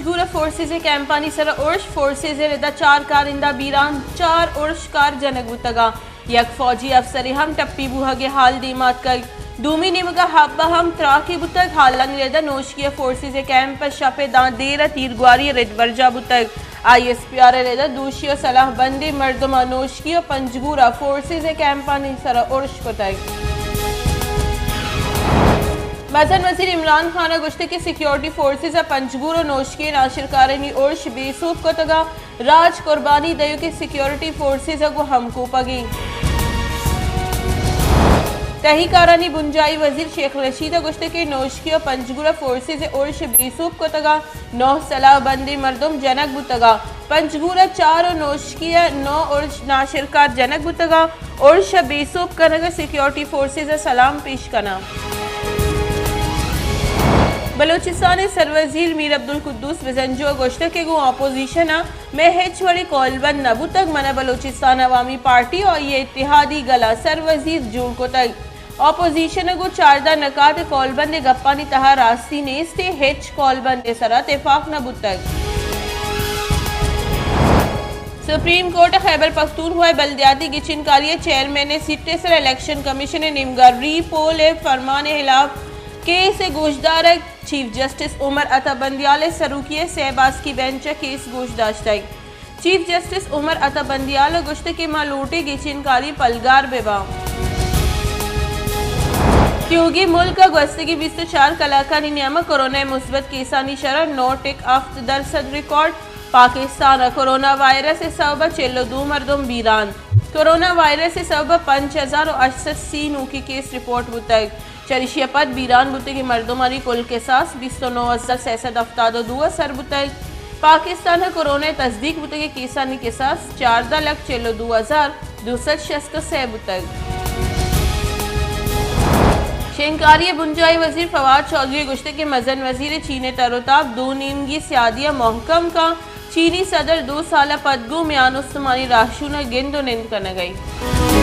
پنجگور ءَ فورسز ءِ کیمپانی سر ءَ ارش، فورسز ءِ رد ءَ چار کارندہ بیران، چار ارش کار جنگ بوتگ ءُ یک فوجی افسرے ہم ٹپی بوہگ ءِ حال دیما اتکگ۔ دومی نیمگ ءَ ہب ءَ ہم تراکے بوتگ۔ حالانی رد ءَ نوشکی ءِ فورسز ءِ کیمپ ءَ شپ ءِ داں دیر ءَ تیرگواری ءِ رد برجاہ بوتگ۔ آئی ایس پی آر ءِ رد ءَ دوشی ءُ سلاہ بندیں مردماں نوشکی ءُ پنجگور ءَ فورسز ءِ کیمپانی سر ءَ ارش کتگ۔ مزن وزیر عمران خان ءَ گوشتگ کہ سیکیورٹی فورسز ءَ پنجگور ءُ نوشکی ءِ ناشرکارانی ارش بے سوب کتگ ءُ راج قربانی دئیوکیں سیکیورٹی فورسز ءَ گوں ہمکوپگ ایں۔ تہی کارانی بنجاہی وزیر شیخ رشید ءَ گوشتگ کہ نوشکی ءُ پنجگور ءَ فورسز ءِ ارش بے سوب کتگ ءُ نو سلاہ بندیں مردم جنگ بوتگ ءُ پنجگور ءَ چار ءُ نوشکی ءَ نو ارش ناشرکار جنگ بوتگ ءُ ارش ءِ بے سوب کنگ ءَ سیکیورٹی فورسز ءَ سلام پیش کناں۔ بلوچستان ءِ سروزیر میر عبدالقدوس بزنجو ءَ گوشتگ کہ گوں اپوزیشن ءَ مئے ہچ وڑیں کولبند نہ بوتگ، من ءَ بلوچستان عوامی پارٹی ءُ آئی ءِ اتحادی گل ءَ سروزیر جوڑ کتگ۔ اپوزیشن ءَ گوں چاردہ نکات ءِ کولبند ءِ گپانی تہا راستی نیست ءُ ہچ کولبند ءِ سرا تفاق نہ بوتگ۔ سپریم کورٹ ءَ خیبر پختونخوا ءِ بلدیاتی گچین کاری ءِ چیئرمین ءِ سیٹ ءِ سرا الیکشن کمیشن ءِ نیمگا ری پول ءِ فرمان ءِ ہلاپ کیس ءِ گوشدارگ، چیف جسٹس عمر عطا بندیال ءِ سروکی ءِ سئے باسکی بینچ ءَ کیس گوش داشتگ۔ چیف جسٹس عمر عطا بندیال ءَ گوشتگ کہ ما لوٹیں گچین کاری پلگار بہ باں۔ تیوگیں ملک ءَ گوستگیں بیست ءُ چار کلاکانی نیام ءَ کورونا ءِ مثبت کیسانی شرح نو ٹک ہفت درسد ریکارڈ۔ پاکستان ءَ کورونا وائرس ءِ سوب ءَ چل ءُ دو مردم بیران۔ کورونا وائرس ءِ سوب ءَ پنچ ہزار ءُ ہشت سد سی نوکیں کیس رپورٹ بوتگ۔ چریشی ءَ پد بیران بوتگیں مردمانی کل کساس بیست ءُ نو ہزار سئے سد ہفتاد ءُ دو ءَ سر بوتگ۔ پاکستان ءَ کورونا ءِ تصدیق بوتگیں کیسانی کساس چاردہ لکھ چل ءُ دو ہزار دو سد شست ءُ سئے بوتگ۔ شنگکاری ءِ بنجاہی وزیر فواد چوہدری ءَ گوشتگ کہ مزن وزیر ءِ چین ءِ تر ءُ تاب دو نیمگی سیادی ءَ مہکم کن، چینی صدر دو سال ءَ پد گوں میان استمانی راہشون ءَ گند ءُ نند کنگ ءَ انت۔